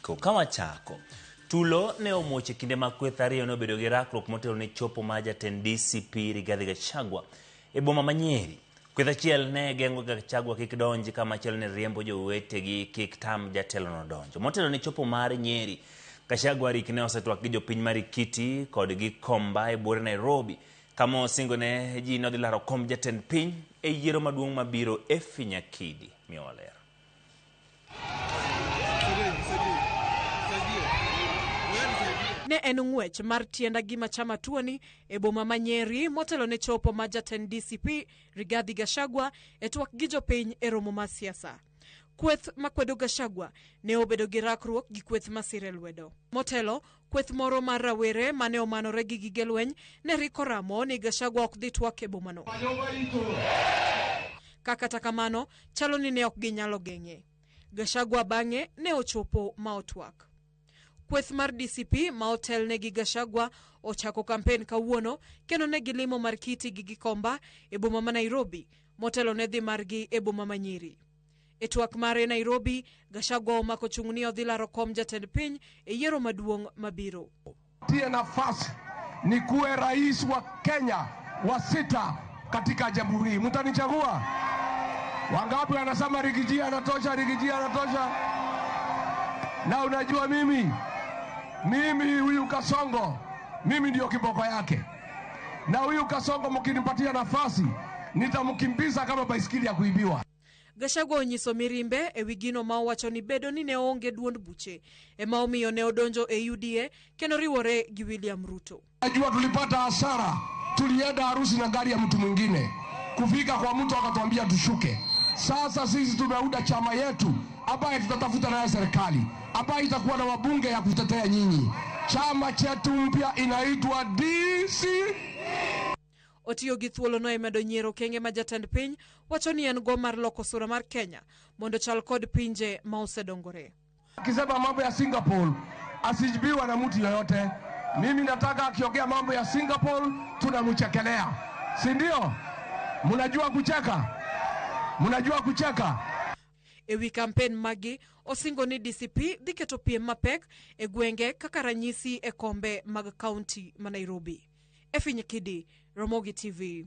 giko. Ka wachako, tulo ne omuoch e kinde ma kweth ariyo ne obedo gi rakruok motelo ne chopo mar jatend DCP Rigathi Gachagua e boma ma Nyeri. Kweth achiel ne geng'o Gachagua kik donji ka machielo ne riembo jowetegi kik tam jatelono donjo. Motelo ne chopo mar Nyeri, Gachagua rik ne osetwak gi jopiny ma Rikiti kod Gikomba e buore Nairobi kama osingo ne ji nodhi laro kom jatend piny e yiero maduong' mabiro. Effie Nyakidi miyowa ler. Ne en ng'wech mar tienda gima chama tuoni e boma ma Nyeri motelo ne chopo ma jatend DCP Rigathi Gachagua e twak gi jopiny e romo mar siasa. Kweth makwedo Gachagua ne obedo gi rakruok gi kweth masire lwedo. Motelo, kweth moro mar rawere mane omanore gi gige lweny ne riko ramo ni Gachagua ok dhi twak e bomano. Ka kata kamano, chalo ni ne ok ginyalo geng'e. Gachagua bang'e ne ochopo ma otwak. Kweth mar DCP ma otelne gi Gachagua ochako kampen kawuono kendo ne gilimo Markiti gi Gikomba e boma ma Nairobi motelo ne dhi margi e boma ma Nyeri. E twak mare Nairobi, Gachagua omako chung' ni odhi laro kom jatend piny e yiero maduong' mabiro. Tie nafasi nikuwe rais wa Kenya wa sita katika jamhuri. Mtanichagua? Wangapi wanasema Riggy G anatosha, Riggy G anatosha? Na unajua mimi huyu Kasongo, mimi ndio kiboko yake. Na huyu Kasongo mkinipatia nafasi, nitamkimbiza kama baisikeli ya kuibiwa. Gachagua onyiso mirimbe e wi gino ma owacho ni bedo ni ne oonge duond buche ema omiyo ne odonjo e UDA kendo riwore gi William Ruto. Najua tulipata hasara, tulienda harusi na gari ya mtu mwingine, kufika kwa mtu akatuambia tushuke. Sasa sisi tumeunda chama yetu ambaye tutatafuta nayo serikali ambaye itakuwa na wabunge ya kutetea nyinyi. Chama chetu mpya inaitwa DC. Otiyo gi thuolono e medo nyiero okenge ma jatend piny wacho ni en go mar loko sura mar Kenya mondo chal kod pinje ma osedongore. Akisema mambo ya Singapore asijibiwa na mtu yoyote. Mimi nataka akiongea mambo ya Singapore tunamchekelea, si ndio? Mnajua kucheka? Mnajua kucheka? E wi kampen magi, osingo ni DCP dhi keto piem mapek e gwenge kaka ranyisi e kombe mag kaunti ma Nairobi. Effie Nyakidi, Ramogi TV.